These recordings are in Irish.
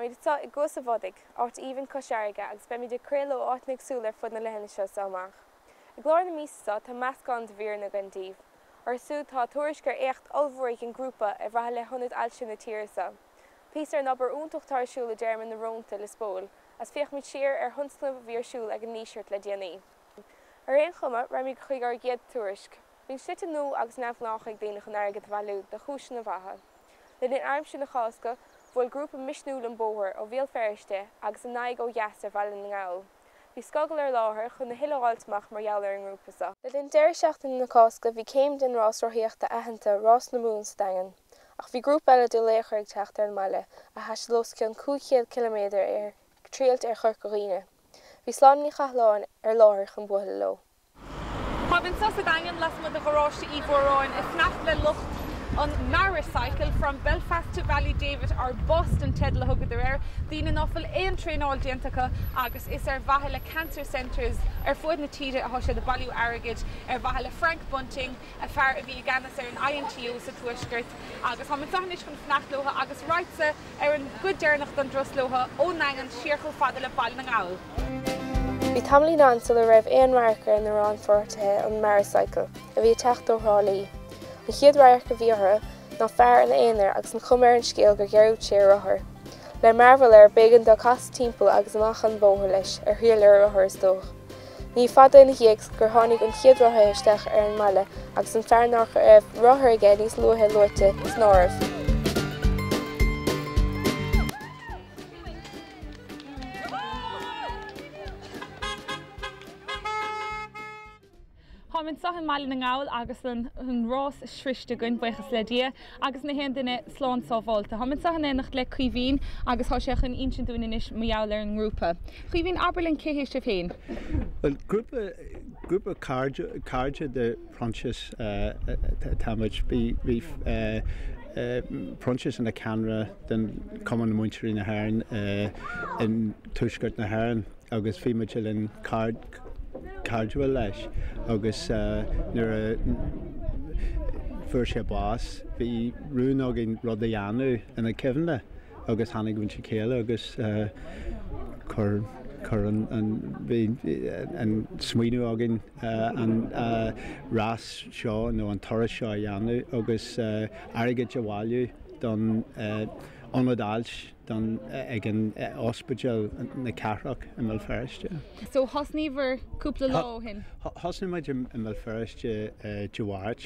Táimid anseo i gCuas a' Bhodaigh, áit aoibhinn cois fharraige agus beimid ag craoladh ó áiteanna éagsúla ar fud na leithinise as seo amach. I gclár na míosa seo tá meascán de mhíreanna againn daoibh. Orthu siúd tá tuairisc ar éacht ollmhór a dhein grúpa ar mhaithe le hionad ailse na tíre seo. Píosa ar an obair iontach atá ar siúl i dTearmann na Rónta, Lios Póil, agus féachfaimid siar ar thionscnamh a bhí ar siúl ag an nDíseart le déanaí. Ar aon chuma, raghaimid chuig ár gcéad tuairisc. Bíonn slite nua agus neamhghnácha ag daoine chun airgead a bhailiú do chúiseanna mhaithe. Le linn aimsir na Cásca, bhuail grúpa misniúil an bóthar ó Bhéal Feirste agus a n-aghaidh ó dheas ar Bhaile na nGall. Bhí Scogall ar láthair chun a thuilleadh a fháilt amach mar gheall ar an ngrúpa seo. Le linn deireadh seachtaine na Cásca bhí céim den rás rothaíochta aitheanta Rás na Mumhan sa Daingean. Ach bhí grúpa eile de laochra ag teacht ar an mbaile, a thaistil os cionn 500 ciliméadar ag triailt ar Chorca Dhuibhne. Bhí Sláine Ní Chathalláin ar láthair chun bualadh leo. Táim anseo sa Daingean lasmuigh de Gharáiste Uí Mhóráin ag fanacht le lucht an Maracycle from Belfast to Ballydavid or Bust an teideal a thugadar air. Daoine ná fuil aon traenáil déanta acu agus is ar mhaithe le cancer centres ar fuaid na tíre atá siad ag bailiú airgid ar mhaithe le Frank Bunting, a fear a bhí i gceannas ar an INTU sa Tuaisceart agus táim anseo anois chun fanacht leo agus raghadsa ar an gcuid deireanach den dturas leo ón nDaingean siar chomh fada le Baile na nGall. Bhí tamaillín ann sula raibh aon radharc ar na rannpháirtithe an Maracycle, a bhí ag teacht ó Thrá Lí. An chéad radharc a bhí orthu ná fear ina aonar agus an chuma ar an scéal gur dhearúd sé a rothar. Le mearbhall air b'éigean dó casadh timpeall agus amach an bóthar leis, ar thriail ar a rothar is dócha. Ní fada ina dhiaidh gur tháinig an chéad rothaithe isteach ar an mbaile agus an fear nach raibh rothar aige níos luaithe luaite san áireamh. Táim anseo i mBaile na nGall agus an rás sroiste againn, buíochas le Dia, agus na haon duine slán sábháilte. Táim anseo in éineacht le Caoimhín agus tá sé chun insint dúinn anois mar gheall ar an ngrúpa. Caoimhín, abair linn cé hé sibh féin? Bhuel, grúpa, grúpa cairde, cairde de Proinsias atá muid. Bhí, bhí Proinsias ina cheannaire den Chumann Múinteoirí na hÉireann in Tuaisceart na hÉireann. agus bhí muid uilig cairdiúil leis agus nuair a fuair sé bás bhí rún againn rud a dhéanamh ina chuimhne agus tháinig muid le chéile agus chuir chuir an an bhí an smaoineamh againn an rás seo nó an turas seo a dhéanamh agus airgead a bhailiú don ionad ailse. don ag an ospidéal na cathrach i mBéal Feirste. So thosnaíobhair cúpla lá ó shin? Thosnaigh muid i mBéal Feirste Dé Mháirt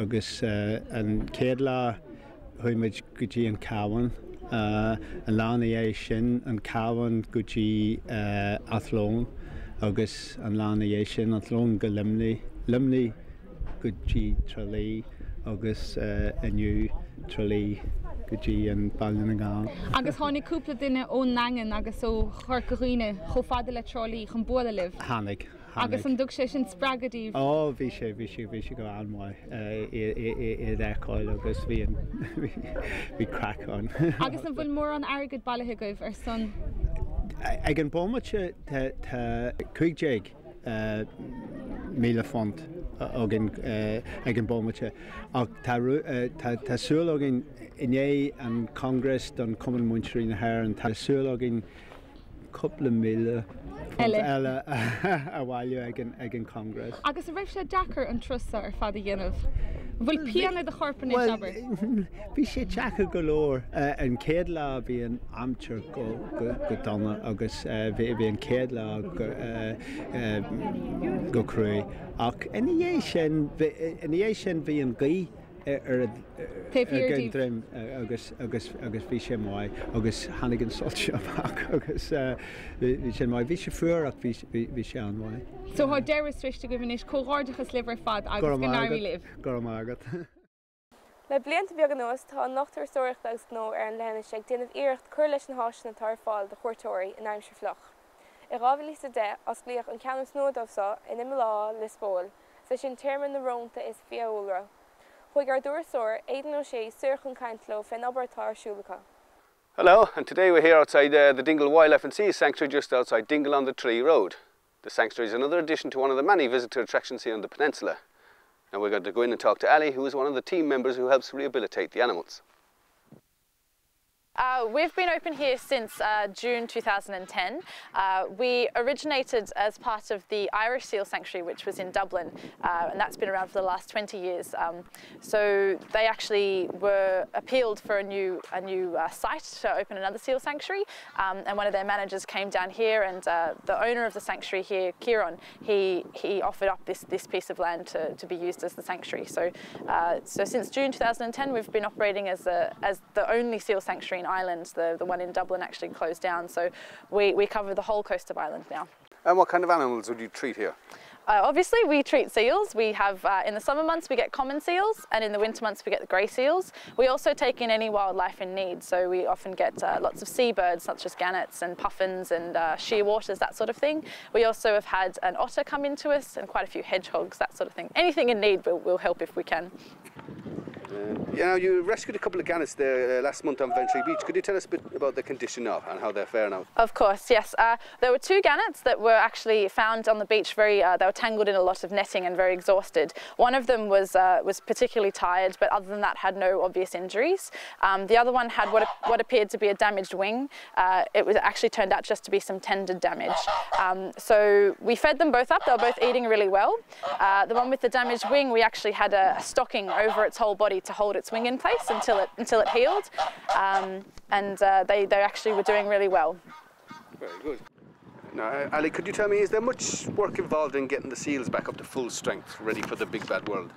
agus an chéad lá chuaigh muid go dtí an Cabhán, an lá ina dhiaidh sin an Cabhán go dtí Athlone agus an lá ina dhiaidh sin Athlone go Luimnigh, Luimnigh go dtí Trá Lí agus inniu Trá Lí go dtí an Baile na nGall. Agus tháinig cúpla duine ón nDaingean agus ó Chorca Dhuibhne chomh fada le Trá Lí chun bualadh libh. Tháinig, tháinig. Agus an dtug sé sin spreagadh daoibh? Ó, bhí sé, bhí sé, bhí sé go han-mhaith iad a fheiceáil agus bhí an, bhí craic ann. Agus an bhfuil mórán airgid bailithe agaibh ar son? Ag an bomaite tá, tá 15. £1,000 againn ag an bomaite ach tá súil againn i ndiaidh an Congress don Chumann Múinteoirí na hÉireann tá súil againn cúpla £1,000 eile a bhailiú ag an Congress. Agus an raibh sé deacair an turas seo ar fad a dhéanamh? An bhfuil pian i do chorp anois, abair? Bhuel, bhí sé deacair go leor. An chéad lá bhí an aimsir go dona agus bhí an chéad lá go cruaidh ach ina dhiaidh sin, ina dhiaidh sin bhí an ghaoth ar an droim agus agus agus bhí sé maith agus tháinig an soilse amach agus bhí sé maith. Bhí sé fuar ach bhí sé an-mhaith. So tá deireadh sroiste agaibh anois. Comhghairdeachas libh ar fad agus go n-éirí libh. Go raibh maith agat. Le blianta beaga anuas, tá an lucht turasóireachta agus gnó ar an leithinis ag déanamh iarracht cur leis na háiseanna atá ar fáil do chuairteoirí in aimsir fliuch. I 2010, osclaíodh an ceann is nua dóibh seo in imeall Átha Lios Póil, is é sin Tearmann na Rónta is Fiadhúlra. Chuaigh ár dturasóir, Aidan Ó Sé, soir chun caint leo fén obair atá ar siúl acu. Hello, and today we're here outside uh, the Dingle Wildlife and Sea Sanctuary just outside Dingle on the Tralee Road. The sanctuary is another addition to one of the many visitor attractions here on the peninsula. Now we're going to go in and talk to Ali, who is one of the team members who helps rehabilitate the animals. Uh, we've been open here since uh, June 2010. Uh, we originated as part of the Irish Seal Sanctuary, which was in Dublin, uh, and that's been around for the last 20 years. Um, so they actually were appealed for a new, a new uh, site to open another seal sanctuary, um, and one of their managers came down here, and uh, the owner of the sanctuary here, Kieran, he, he offered up this, this piece of land to, to be used as the sanctuary. So, uh, so since June 2010, we've been operating as, a, as the only seal sanctuary in Ireland. The, the one in Dublin actually closed down, so we, we cover the whole coast of Ireland now. And what kind of animals would you treat here? Uh, obviously we treat seals. We have uh, in the summer months we get common seals and in the winter months we get the grey seals. We also take in any wildlife in need so we often get uh, lots of seabirds such as gannets and puffins and uh, shearwaters that sort of thing. We also have had an otter come into us and quite a few hedgehogs that sort of thing. Anything in need we'll, we'll help if we can. You know, you rescued a couple of gannets there uh, last month on Ventry Beach. Could you tell us a bit about the condition of and how they're faring now? Of course, yes. Uh, there were two gannets that were actually found on the beach very, uh, they were tangled in a lot of netting and very exhausted. One of them was, uh, was particularly tired, but other than that had no obvious injuries. Um, the other one had what, what appeared to be a damaged wing. Uh, it was actually turned out just to be some tendon damage. Um, so we fed them both up. They were both eating really well. Uh, the one with the damaged wing, we actually had a, a stocking over its whole body to hold its wing in place until it, until it healed. Um, and uh, they, they actually were doing really well. Very good. Now, uh, Ali, could you tell me, is there much work involved in getting the seals back up to full strength, ready for the big bad world?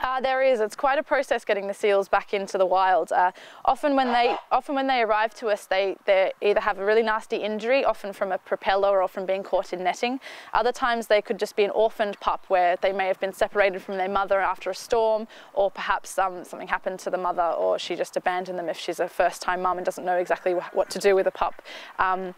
Uh, there is. It's quite a process getting the seals back into the wild. Uh, often when they often when they arrive to us, they, they either have a really nasty injury, often from a propeller or from being caught in netting. Other times they could just be an orphaned pup where they may have been separated from their mother after a storm, or perhaps um, something happened to the mother or she just abandoned them if she's a first-time mum and doesn't know exactly wh what to do with a pup. Um,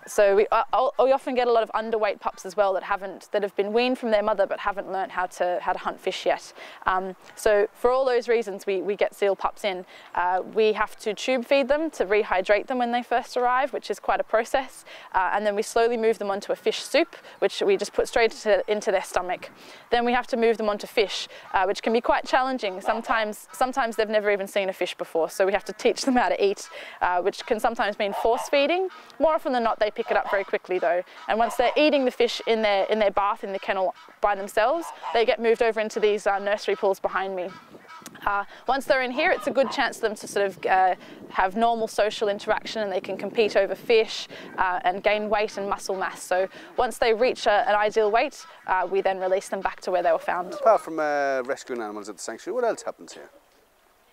so we, uh, we often get a lot of underweight pups as well that haven't that have been weaned from their mother but haven't learned how to how to hunt fish yet. Um, so for all those reasons, we, we get seal pups in. Uh, we have to tube feed them to rehydrate them when they first arrive, which is quite a process. Uh, and then we slowly move them onto a fish soup, which we just put straight into, into their stomach. Then we have to move them onto fish, uh, which can be quite challenging. Sometimes, sometimes they've never even seen a fish before, so we have to teach them how to eat, uh, which can sometimes mean force feeding. More often than not, they pick it up very quickly though. And once they're eating the fish in their, in their bath in the kennel by themselves, they get moved over into these uh, nursery pools behind me. Uh, once they're in here, it's a good chance for them to sort of uh, have normal social interaction and they can compete over fish uh, and gain weight and muscle mass. So once they reach a, an ideal weight, uh, we then release them back to where they were found. Apart from uh, rescuing animals at the sanctuary, what else happens here?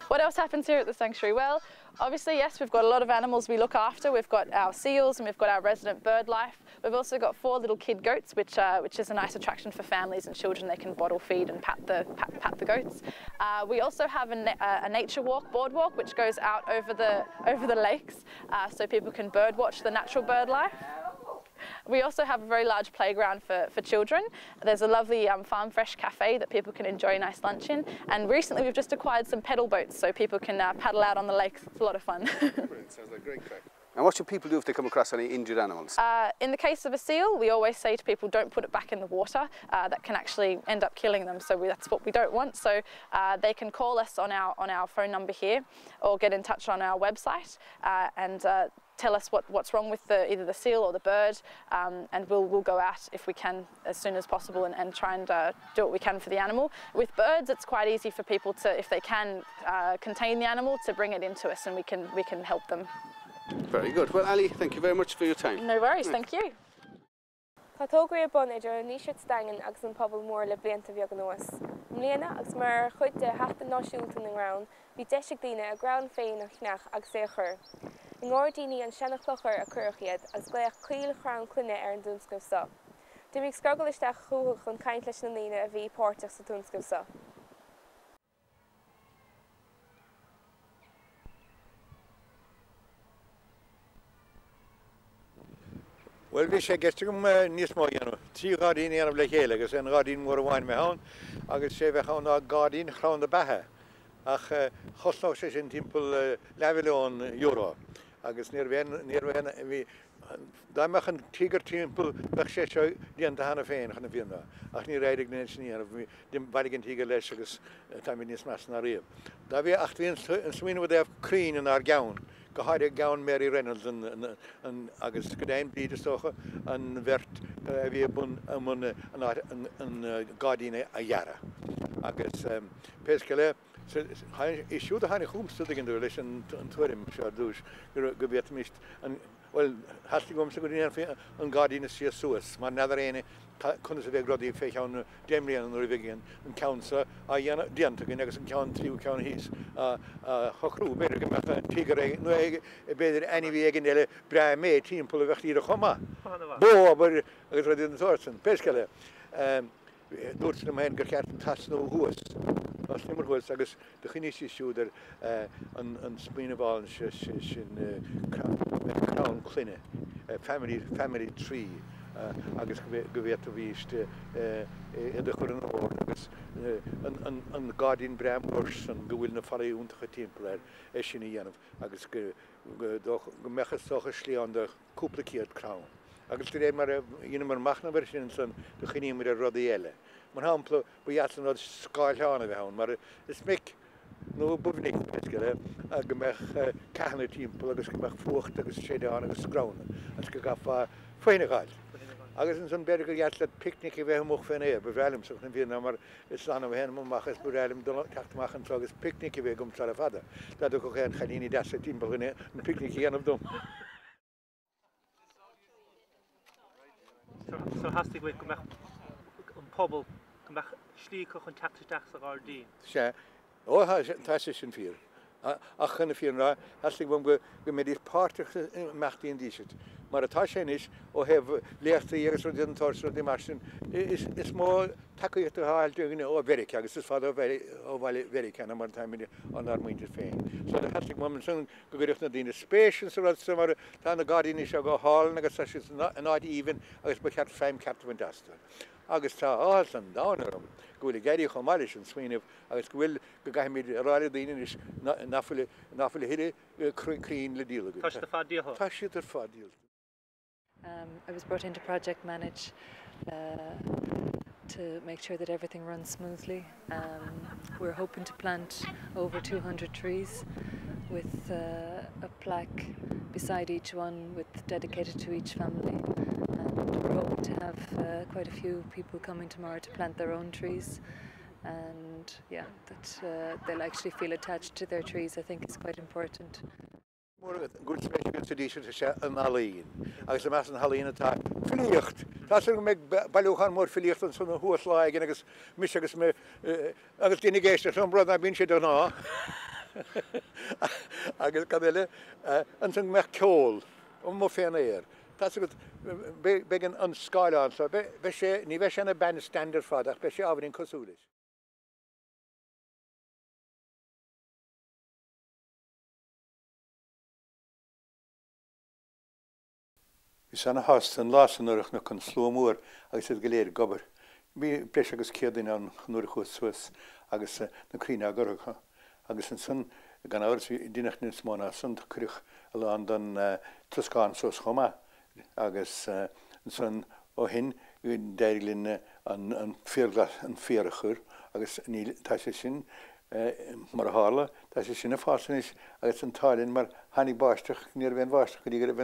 What else happens here at the sanctuary? Well, obviously, yes, we've got a lot of animals we look after. We've got our seals and we've got our resident bird life. We've also got four little kid goats, which, uh, which is a nice attraction for families and children. They can bottle feed and pat the, pat, pat the goats. Uh, we also have a, na a nature walk, boardwalk, which goes out over the, over the lakes uh, so people can bird watch the natural bird life. We also have a very large playground for, for children. There's a lovely um, farm fresh cafe that people can enjoy a nice lunch in. And recently we've just acquired some pedal boats so people can uh, paddle out on the lakes. It's a lot of fun. Brilliant, sounds like great crack. And what should people do if they come across any injured animals? Uh, in the case of a seal, we always say to people, don't put it back in the water. Uh, that can actually end up killing them, so we, that's what we don't want. So uh, they can call us on our, on our phone number here or get in touch on our website uh, and uh, tell us what, what's wrong with the, either the seal or the bird, um, and we'll, we'll go out if we can as soon as possible and, and try and uh, do what we can for the animal. With birds, it's quite easy for people to, if they can uh, contain the animal, to bring it into us and we can, we can help them. Very good. Well, Ali, thank you very much for your time. No worries, thank you. Tá tograí ar bun idir an Díseart sa Daingean agus an pobal mór le blianta beaga anuas. I mbliana, agus mar chuid de Sheachtain Náisiúnta na gCrann, bhí deis ag daoine a gcrann féin a cheannach agus é a chur. I ngairdíní an tSeanchlochair a cuireadh iad, agus glaodh Coill Chrann Clainne ar an dtionscnamh seo. D'imigh Scrogall isteach chucu chun caint leis na ndaoine a bhí páirteach sa tionscnamh seo. Bhuel, bhí sé i gceist agam níos mó a dhéanamh, 3 ghairdín a dhéanamh le chéile agus aon ghairdín mór amháin a bheith ann agus sé a bheadh ann ná gairdín chrann na beatha ach chosnódh sé sin timpeall leathmhilliún euro agus ní raibh aon, ní raibh aon, bhí, dá mbeadh an tíogar timpeall bheadh sé seo déanta cheana féin chun na fírinne ach níor éirigh linn é sin a dhéanamh, bhí, bhailigh an tíogar leis agus táimid níos measa ná riamh. Dá bhí, ach bhí an smaoineamh i dtaobh crainn inár gceann. Go háirithe gabhann Mary Reynolds an agus go deimhin Bríd is dócha, an bheirt a bhí i mbun an gairdín a dhearadh. Agus pé scéal é, is siúd a tháinig chugamsa, tuigeann tú, leis an tuairim seo ar dtús, go bhféadfaimis an, bhuel, theastaigh uaimse go ndéanfaí an gairdín a suíomh suas, mar n'fheadar éinne conas a bheidh rudaí fé cheann 10 mbliana nuair a bheidh an ceann seo á dhéanamh, déanta againn agus an ceann, tríú ceann thíos á shocrú. B'fhéidir go mbeadh tíogar nó b'fhéidir ainmhí éigin eile breá méith timpeall a bheadh díreach chomh maith. Bó, abair, agus rudaí den tsórt sin. Pé scéal é, dúirt liom féin gur cheart an tosnú thuas. Thosnaíomar thuas agus do chuimhnigh sí siúd ar an smaoineamh álainn sin, crann clainne, family, family tree, agus go bhféadfaidís iad a chur in ord agus an gairdín breá mór san go bhfuil na fallaí iontacha timpeall air, é sin a dhéanamh agus go mbeadh is dócha slí ann do cúpla céad crann. Agus de réir mar a dheineamar machnamh air sin ansan do chuimhníomar ar rudaí eile. Mar shampla, ba dheas an rud scáthán a bheith ann mar is minic, nó ba mhinic, pé scéal é, go mbeadh ceathanna timpeall agus go mbeadh fuacht agus séideán agus screamhanna agus go gcaithfeá foighne a fháil. Agus ansan b'fhéidir gur dheas leat picnic a bheith amuigh fén aer, ba bhreá liomsa chun na fírinne mar is annamh a théim amach is ba bhreá liom dul teacht amach anseo agus picnic a bheith agam sara fada, dá dtiocfadh aon chailíní deasa timpeall chun an picnic a dhéanamh dom. So theastaigh uait go mbeadh an pobal, go mbeadh slí acu chun teacht isteach sa ghairdín. Sea. Ó, tá sé sin fíor. Ach chun na fírinne a rá, theastaigh uaim go mbeidís páirteach in imeachtaí an Dísirt. Mar atá sé anois, ó thaobh léachtaí agus rudaí den tsórt, rudaí mar sin, is mó tacaíocht atá á fháil againn ó Mheiriceá agus is fada ó bhaile Mheiriceá ná mar atáimid ónár muintir féin. So theastaigh uaim ansan go gcuirfeadh na daoine spéis insa rud so mar tá na gairdíní seo go hálainn agus tá siad in áit aoibhinn agus ba cheart feidhm ceart a bhaint astu. Agus tá áthas an domhain orm go bhfuil ag éirí chomh maith leis an smaoineamh agus go bhfuil, go gcaithfimid a rá le daoine anois nach bhfuil, nach bhfuil a thuilleadh crainn le díol againn. Tá siad ar fad díolta. Tá siad ar fad díolta. Um, I was brought in to project manage uh, to make sure that everything runs smoothly. Um, we're hoping to plant over 200 trees with uh, a plaque beside each one with dedicated to each family. And we're hoping to have uh, quite a few people coming tomorrow to plant their own trees. And yeah, that uh, they'll actually feel attached to their trees, I think is quite important. Mór go bhfuil spéis agat sa Díseart is ea an ealaín, agus i measc na healaíona tá filíocht. Tá súil go mbeidh bailiúchán mór filíochta ansan thuas lá éigin agus mise agus mé agus daoine ag éisteacht liom, rud ná bíonn sé de ghnáth. Agus cad eile? Ansan go mbeadh ceol amuigh fén aer. Tá súil agat, beidh an scáileán seo, beidh sé, ní bheidh sé ina bandstand ar fad ach beidh sé ábhairín cosúil leis. Bhíos ana-shásta an lá san nuair a chonac an slua mór agus iad go léir ag obair. Bhí breis agus 100 duine ann nuair a chuas suas agus na crainn á gcur acu. Agus ansan, gan amhras, bhí deineadh níos mó ná san, cuireadh a lán den troscán suas chomh maith. Agus ansan ó shin d'éirigh linn an féar glas, an féar a chur agus níl, tá sé sin Mar a tharla, tá sé sin ag fás anois agus an t-ádh linn mar tháinig báisteach, ní raibh aon bháisteach go dtí go raibh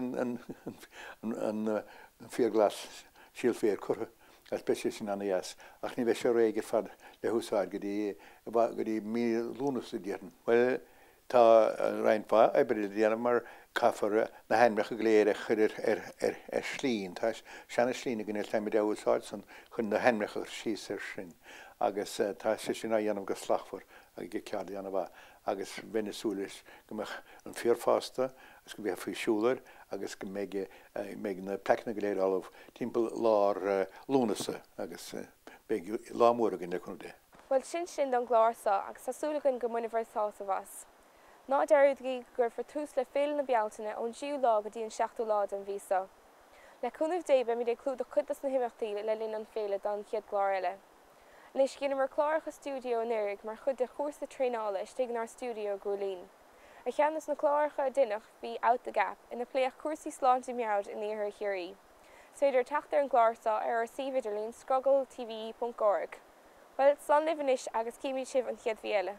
an féar glas, síol féir curtha agus beidh sé sin ana-dheas ach ní bheidh sé réidh ar fad le húsáid go dtí go dtí mí Lúnasa déarfainn. Bhuel, tá roinnt mhaith oibre le déanamh mar caithfear na hainmneacha go léir a chur ar shlí. Tá seana-shlí againn agus táimid á úsáid san chun na hainmneacha a chur síos air sin agus tá sé sin á dhéanamh go slachtmhar ag ceardaí ana-mhaith agus bheinn ag súil leis go mbeadh an féar fásta agus go mbeifí ag siúl air agus go mbeidh mbeidh na plaiceanna go léir ullamh timpeall lár Lúnasa agus beidh lá mór againn le cúnamh Dé. Bhuel, sin sin don gclár seo agus tá súil againn go mbainfear sásamh as. Ná dearúdaigí go gcuirfear tús le Féile na Bealtaine ón dtríú lá go dtí an seachtú lá den mhí seo. Le cúnamh Dé beimid ag clúdach cuid dos na himeachtaí le linn an féile don chéad gclár eile. Anois, dheineamar cláracha stiúideo anuraidh mar chuid de chúrsa traenála istigh inár stiúideo i gCúilín. Ar cheann dos na cláracha a deineadh bhí Out the Gap, ina pléadh cúrsaí sláinte meabhrach in iarthar Chiarraí. Is féidir teacht ar an gclár seo ar ár suíomh idirlín scrogalltv.org. Bhuel, slán libh anois agus cífimid sibh an chéad mhí eile.